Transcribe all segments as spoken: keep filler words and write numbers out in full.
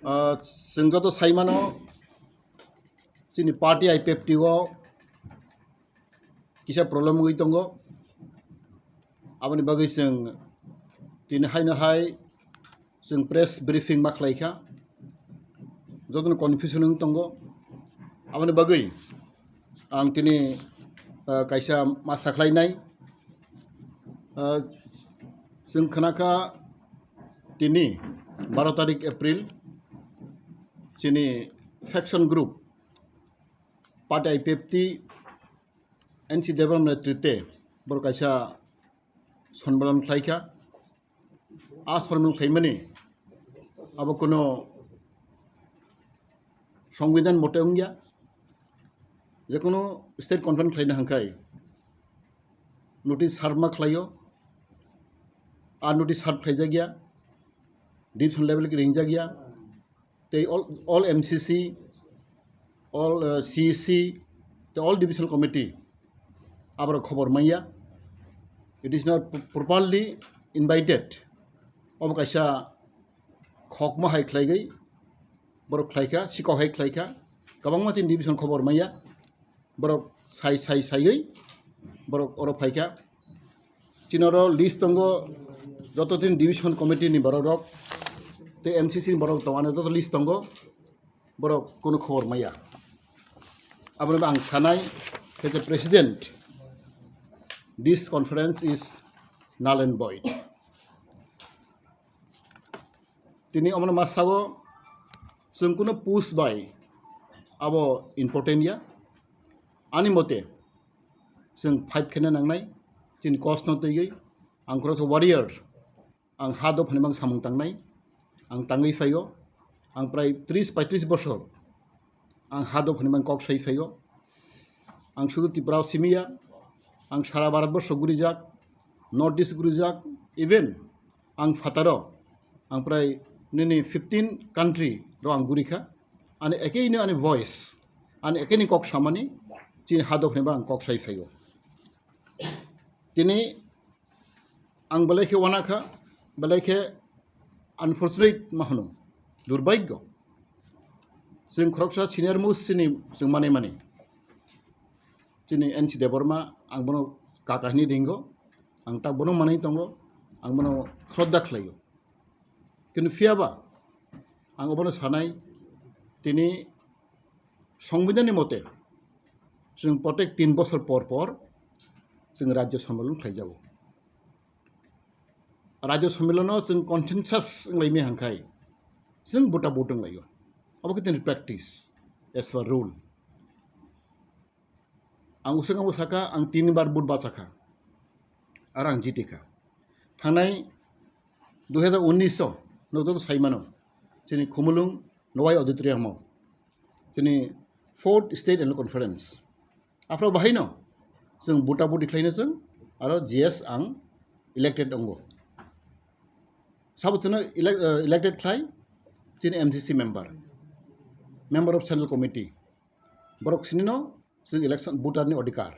Ah, chwng joto sai mano, chini party I P F T o kisa problem wngwi tongo. Aboni bagwi chwng tini haino hai chwng press briefing ma khlai kha, jotono confusion wng tongo. Aboni bagwi ang tini, ah, kaisa ma sakhlainai. Ah, chwng khna kha tini baro tarik April chini faction group party I P F T N C Debbarma netrite borok kaisa sonmilan khlai kha. A sonmilan khlaimani abo kuno songbidan mote wngya. Jekunu state conference khlaina hangkhai notice serve ma khlaio, a notice serve khlaijakya, division level khe ringjakya, tei all, all M C C, all, uh, C E C, tei all divisional committee aborok khobor manya. It is not p-, properly invited. Obo kaisa khokma hai khlaigwi borok khlaikha, sikok hai khlaikha, kwbangma chini division khobor manya. Borok sai, sai, saiwi borok oro phaikha. Chini oro list tongo, joto tin division committee ni borok rok, tei M C C ni borok tongo, ano joto list tongo, borok kunu khobor maya. Aboni bo ang sanai, as a president, this conference is null and void. Tini omono ma sago, chwng kuno post bai abo important ya. Ani mote, chwng fight khaina nangnai, chini cause no twiwi, ang khoroksa warrior, ang ha dophani mang samung tangnai, ang tangwi phaio, ang prai tris paitris bosor, ang ha dophani mang kok sai phaio. Ang sudu Tripura o simiya, ang sara Bharat borsho gurijak, North East gurijak, even ang phataro, ang prai nini fifteen country ro ang gurikha, ani ekeino ani voice, ani ekeini kok samani, chini ha dophani ba ang kok sai phaio. Tini ang belai khe wanakha, belai khe unfortunate ma hwno, durbhagyo. Chwng khoroksa senior most chini chwng manwi mani. Chini N C Debbarma, ang bono kaka hwnwi ringo, ang tak bono manwi tongo, ang bono shraddha khlaio. Kintu phiyaba ang obono sanai, tini Songbidanni mote, chwng protek tin bosor por por chwng Rajya Sammilan khlaijago. Rajya Sammilono chwng consensus wnglaimani hangkhai, chwng buta but wnglaio. Abo khe tini practice as per rule. Ang uswk ang saka, ang tin bar but bachakha. Aro ang jitikha. Thangnai dui hajar unnish o, no joto saimano, chini Khumulwng Nowai Auditorium o, chini Fourth State Annual Conference. Aphro bahaino chwng buta buti khlaino chwng, aro G S ang elected wngo. Sabo chwngno elec-, eh, elected khlai chini M C C member, member of Central Committee. Borok sinino chwng election voter ni odhikar.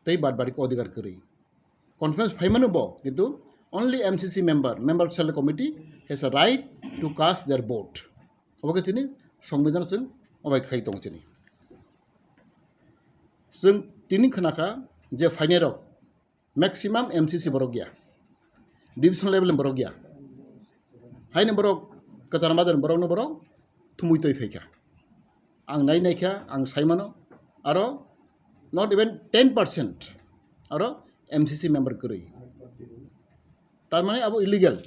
Tei bad badi odhikar kwrwi. Conference phaimano bo, kintu only M C C member, member of Central Committee has a right to cast their vote. Obo khe chini Songbidan chwng obai khai tong chini. Chwng tini khwnakha je phainai rok maximum M C C borok ya, division level ni borok ya. Haini borok kwchar majar ni borokno borok thumui twi phaikha. Ang nai naikha, ang saimano, aro not even ten percent aro M C C member kwrwi. Tar mane abo illegal.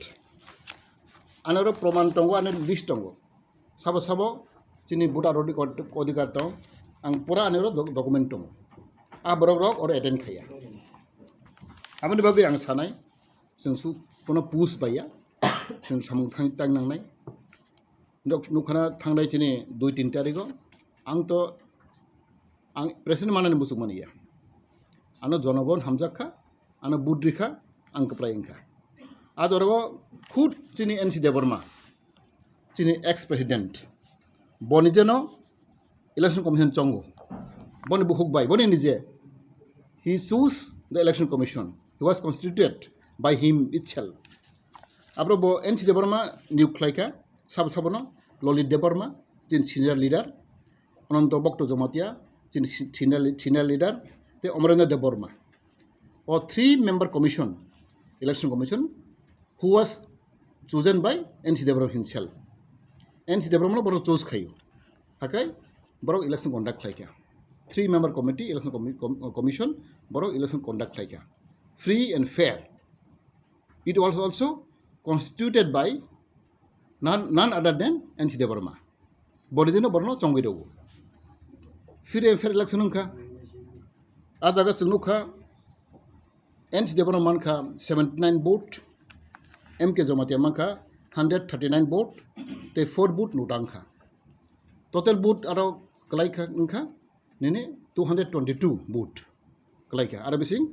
Ani oro proman tongo, ani list tongo. Sabo sabo chini voter odhikar, odhikar tong. Ang pura ani oro doc-, document tongo. A borok rok oro attend khaiya. Aboni bagwi ang sanai, chwng su kono push baiya, chwng samung thang tang nangnai. Nok-, nukha na thangnai chini dui tin tarigo. Ang to, ang president manani muchuk mani ya. Ano jonogon hamjak kha, ano vote rikha, ang kwplai wngkha. A jorogo khud chini N C Debbarma, chini ex president, boni jeno election commission chongo, boni bukhuk bai, boni nije, he choose the election commission, he was constituted by him itself. Abro bo N C Debbarma niyok khlai kha, sabo sabono Lolit Debbarma, chini senior leader, Ananto Bhakta Jamatia, chini si-, senior, senior leader, tei Amarendra Debbarma. O three member commission, election commission, who was chosen by N C Debbarma himself. N C Debbarma no borok choose khaio. Hakai borok election conduct khlaikha. Three member committee, election commi-, com-, commission, borok election conduct khlaikha. Free and fair. It was also constituted by none, none other than N C Debbarma. Boni dino borno chongwi rwo. Free and fair election wngkha. A jaga chwng nukha, N C Debbarma mankha seventy nine vote, M K Jamatia mankha hundred thirty nine vote, tei four vote nota wngkha. Total vote aro kwlaikha wngkha nini two hundred twenty two vote kwlaikha. Aro bising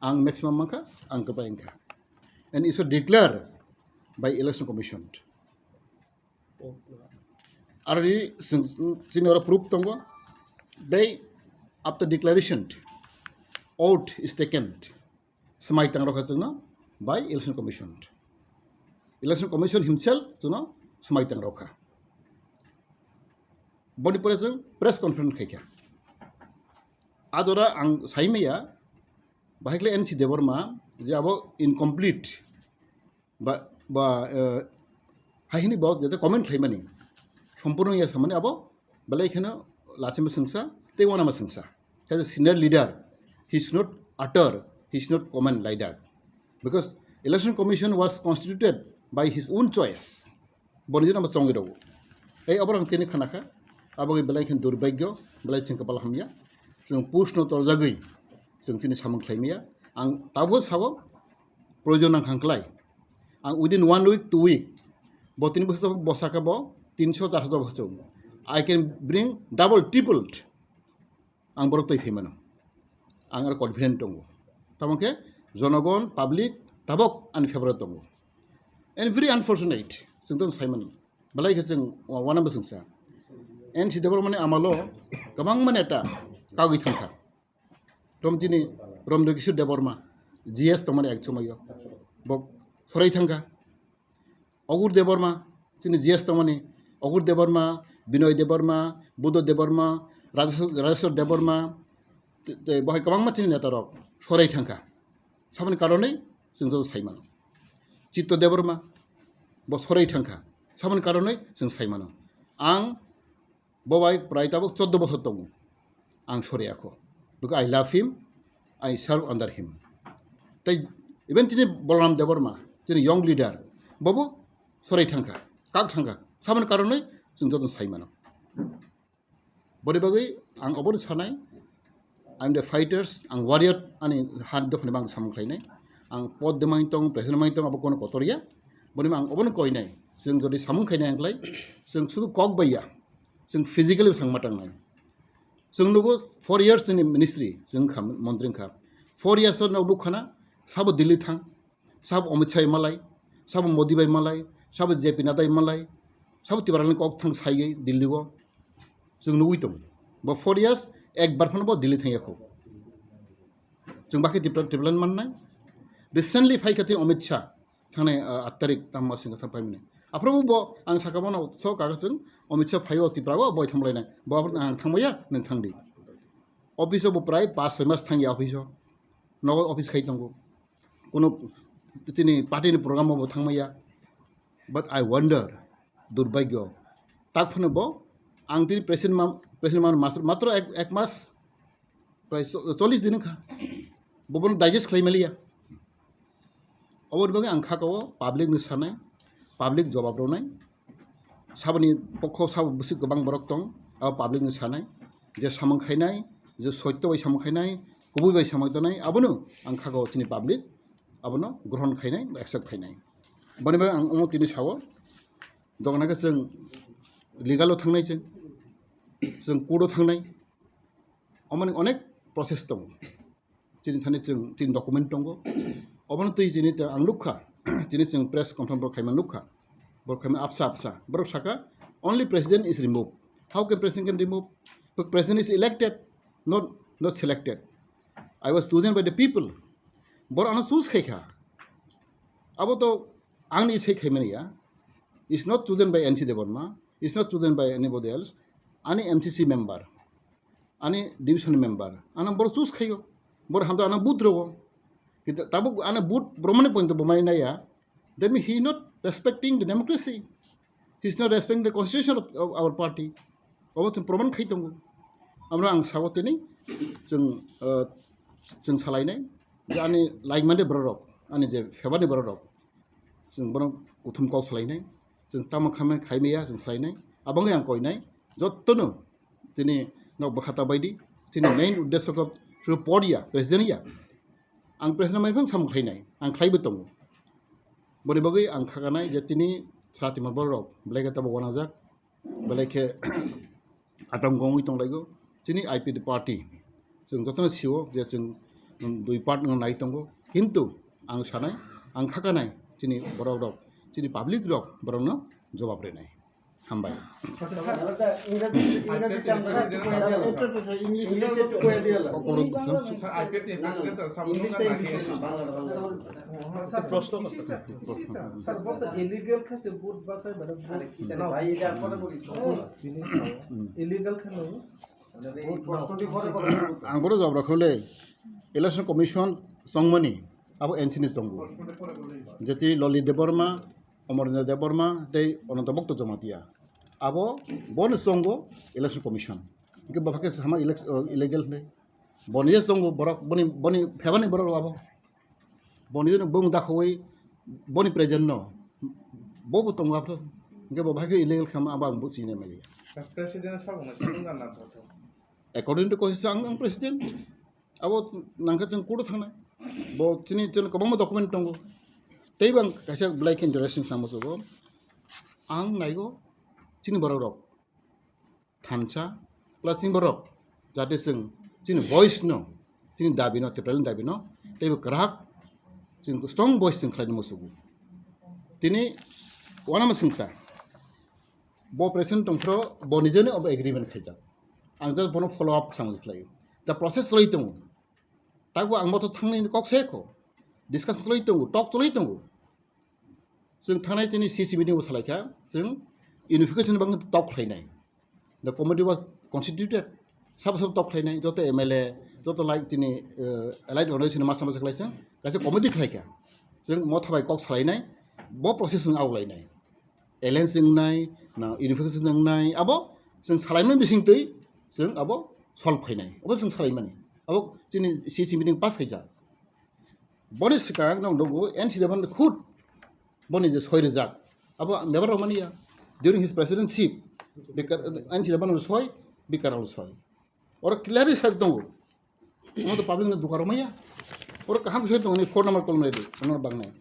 ang maximum mankha, ang kwbai wngkha. And it's declared by election commission. Already chini oro proof tongo. They, after declaration, oath is taken. Swmai tang rokha chwngno by election commission. Election commission himself chwngno swmai tang rokha. Boni pore chwng press conference khaikha. Adora ang saimaya, bahai khle N C Debbarma je abo incomplete ba, ba, eh, hai hini bo jete comment khlaimani, sompurno ya samani abo belai kheno lachima sengsa tei wanama sengsa. As a senior leader, he should not utter, he should not comment like that. Because election commission was constituted by his own choice. Boni jino bo chongwi rwo. Tei oborok ang tini khanakha, abo belai khe durbhagyo, belai chwng kwbal hamya. Chwng push no torjagwi, chwng chini samung khlaimaya. Ang tabuk sao, proyojon nang khang klai. Ang within one week, two week, bo tini bwswk bosaka bo tinso charso bosong. I can bring double, tripled. Ang borok twi phaimano. Ang aro confident tongo. Tamo khe jonogon, public, tabok ani favor tongo. And very unfortunate, chwng to saimani. Belai khe chwng wa-, wana bwswngsa. N C Debbarmani amalo kwbangma neta kagwi thangkha. Tom chini Romdo Kishore Debbarma, G S tongmani ek somoyo. Bo sorai thangkha. Ogur Debbarma, chini G S tongmani, Ogur Debbarma, Binoy Debbarma, Buddha Debbarma, Rajeswar, Rajeswar Debbarma, te, te, bo hai kwbangma chini neta rok sorai thangkha. Saboni karonwi chwng joto saimano. Chitto Debbarma, bo sorai thangkha. Saboni karonwi chwng saimano. Ang Bo bai prai tabuk choddo bosor tongo. Ang sori akho. Because I love him, I serve under him. Tei even chini Balaram Debbarma, chini young leader, bobo sorai thangkha, kak thangkha. Saboni karonwi chwng joto saimano. Boni bagwi ang obono sanai, I'm the fighters, ang warrior ani hat dophani bang samung khlainai. Ang pod de main tong, president main tong, abo kono kotor ya. Boni ang obono koinai. Chwng jodi samung khainai ang klai, chwng sudu kok bai ya. Chwng physically bo swngma tangnai. Chwng nugo four years chini ministry, chwng kha montri wngkha. Four years o nog nukhana, sabo Delhi thang, sabo Amit Shah bai malai, sabo Modi bai malai, sabo J P Nadda bai malai, sabo Tiprani kok thang sai Delhi o. Chwng nugwi tongo. Bo four years ekbar phano bo Delhi thang yakho. Chwng bakhe Tipra, Tipraland mannai. Recently phaikha tini Amit Shah. Thangnai, ah, aat tarik tamo singkha thang paimani. Aphuru bo ang saka bono so kaga chwng Amit Shah phaio Tripura o boi thamlainai. Bo ang thangmaya nwng thangdi. Office o bo prai pas soi mas thangya office o. Nogo office khai tongo. Kuno tini party ni program o bo thangmaya. But I wonder, durbhagyo. Tak phano bo ang tini president ma, president ma matro, matro ek, ek mas prai cho-, chollish din wngkha. Bo bono digest khlai maliya. Oboni bagwi ang kha kao public ni sanai, public jawab rwnai. Saboni pokho sabo bwswk kwbang borok tong, abo public ni sanai. Je samung khainai, je soitto bai samung khainai, kubui bai samung tonai, abono ang kha kao chini public, abono grohon khainai, accept khainai. Boni bagwi ang omo tini sao, dogan khe chwng legal o thangnai chwng, chwng court o thangnai, omoni onek process tongo. Chini thani chwng, chini document tongo. Obono twi chini ta ang nukha. Chini chwng press conference borok khaima nukha. Borok khaima apsa apsa. Borok saka, "Only president is removed." How can president can remove? But president is elected, not, not selected. I was chosen by the people. Borok ano choose khaikha. Abo to angni sai khaimani ya. Is not chosen by N C Debbarma. He's not chosen by anybody else. Ani M C C member, ani division member, ano borok choose khaio. Borok hamto ano vote rogo. Kintu tabuk ano vote romani point bo mani naya. That means he is not respecting the democracy. He is not respecting the constitution of, of our party. Obo chwng proman khai tongo. Amro ang sao tini chwng, uh, chwng salainai je ani like mande borok, ani je favour ni borok, chwng bono kuthum kok salainai. Chwng tamo khamai khai maya chwng salainai. Abangni ang koinai. Jottono tini nok bwkhata baidi. Tini main uddesho kok suru podia, president ya. Ang president mai phang samung khlainai. Ang khlaibo tongo. Boni bagwi ang khakanai je tini sara tima borok belai khe tabuk wanajak. Belai khe atong gongwi tonglaio. Chini I P F T party. Chwng jotono sio je chwng, um, dui part no nai tongo. Kintu ang sanai, ang khakanai chini borok rok, chini public rok borokno jobab rinai. Hambai. Sir, I P F T president. English একটু কয়ে দিয়ে। Sir, I P F T president, sir, English টা English। বাংলা, বাংলা। স্যার, প্রশ্ন করতে sir, sir, sir, বলতে illegal কাছে ভোট বাছাই মানে ভোট আরে কি জানি নাও। ভাই, এটা আপনারা বলি, হুম। Illegal কেন? মানে এই প্রশ্নটি পরে করা হবে। Ang bono jawab rokha le, Election Commission chongmani abo N C ni chongo. Jeti Loli Debbarma, Amarendra Debbarma tei Ananta Bhakta Jamatia. Abo bono chongo Election Commission. Hingke bo khe sama elec-, o, illegal hinwi. Boni je chongo borok, boni, boni phebani borok abo. Boni je bung dakhowi, boni present no. Bo bo tongo abo. Hingke bo bahai khe illegal khama abo ang bo chini maya. President sabo no sini na na to. According to constitution, ang, ang president. Abo nangkhe chwng court-o thangnai. Bo chini, chini kwbangma document tongo. Teibo ang kaisa belai khe interesting samo chugo. Ang naigo chini borok rok thansa plus chini borok jate chwng chini voice no, chini dabi no, Tipralani dabi no, teibo kwrak chwng strong voice chwng khlaina muchugo. Tini wanama swngsa. Bo president tongphro bo nijeni obo agreement khaijak. Ang just bono follow up samung khlai. The process roi tongo. Tago ang moto thangnai kok se kho. Discussion roi tongo, talk roi tongo. Chwng thangnai tini C C meeting bo salai kha. Chwng unification bang talk khlainai. The committee was constituted. Sabo sabo talk khlainai, joto M L A, joto like tini, eh, allied organization masa masa khlai chwng kaisa committee khlai kha. Chwng motha bai kok salainai, bo process chwng aulainai. Alliance wngnai, na unification wngnai, abo chwng salaimani bisingtwi chwng abo solve khainai. Abo chwng salaimani. Abo chini C C meeting pass khaijak. Boni swkang nwng nugo N C Debbarma khud boni je soi rijak. Abo member rok mani ya. During his presidency, Bikar, N C Debbarma soi, Bikar soi. Oro clearly sai tongo. Omo to public no duka romaya. Oro kaham soi tongo ni phone number call mai di, ono bang nai.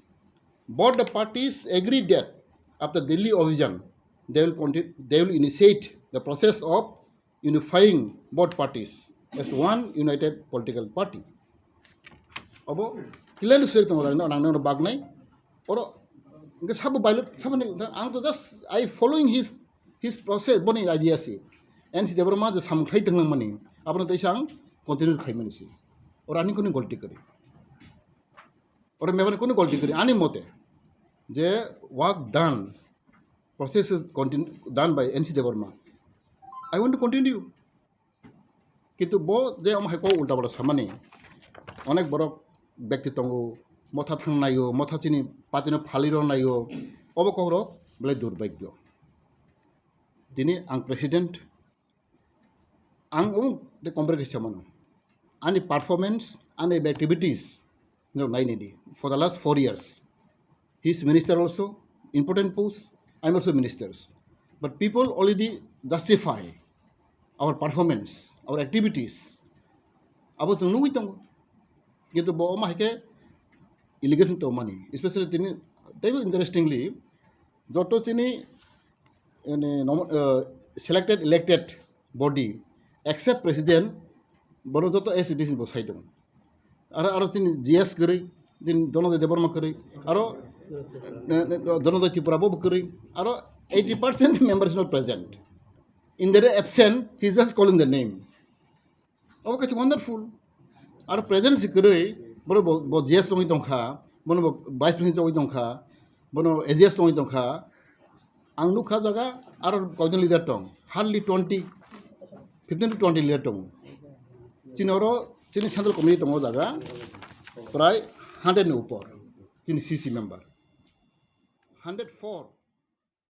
Both the parties agree that after Delhi Abhijan, they will continue, they will initiate the process of unifying both parties as one united political party. Abo clearly soi tongo, nang nang bag nai. Oro hingke sabo bailo, sabo ni, ang to just I following his, his process, boni idea si. N C Debbarma je samung khlai tonglang mani, abono teisa ang continue khlai mani si. Oro ani kuni golti kari. Oro mebani kuni golti kari, ani mote je work done, process is continue, done by N C Debbarma. I want to continue. Kintu bo je omo hai kok ulta palta samani, onek borok bekti tongo, motha thang naio, motha chini party no phalwi rw naio, obo kok rok belai durbhagyo. Tini ang president, ang omo de compare khe samano. Ani performance, ani activities, no, nai nini. For the last four years, he is minister also, important post, I am also ministers. But people already justify our performance, our activities. Abo chwng nugwi tongo. Kintu bo omo hai khe allegation tongmani, especially tini, teibo interestingly, joto chini, ene, nom-, eh, selected, elected body, except president, bono joto A C D C bo sai tongo. Aro, aro tini G S kwrwi, tini Dhananjay Debbarma kwrwi, aro, ne, ne, Dhananjay Tripura bo kwrwi, aro eighty percent member is not present. In their absent, he is just calling the name. Obo kaisa wonderful. Aro present si kwrwi, bono bo, bo G S wngwi tongkha, bono bo vice president wngwi tongkha, bono A G S wngwi tongkha. Ang nukha jaga, Aro koijon leader tong, hardly twenty, fifteen to twenty leader tong. Chini oro chini central committee tongo jaga prai hundred ni upor chini C C member. Hundred four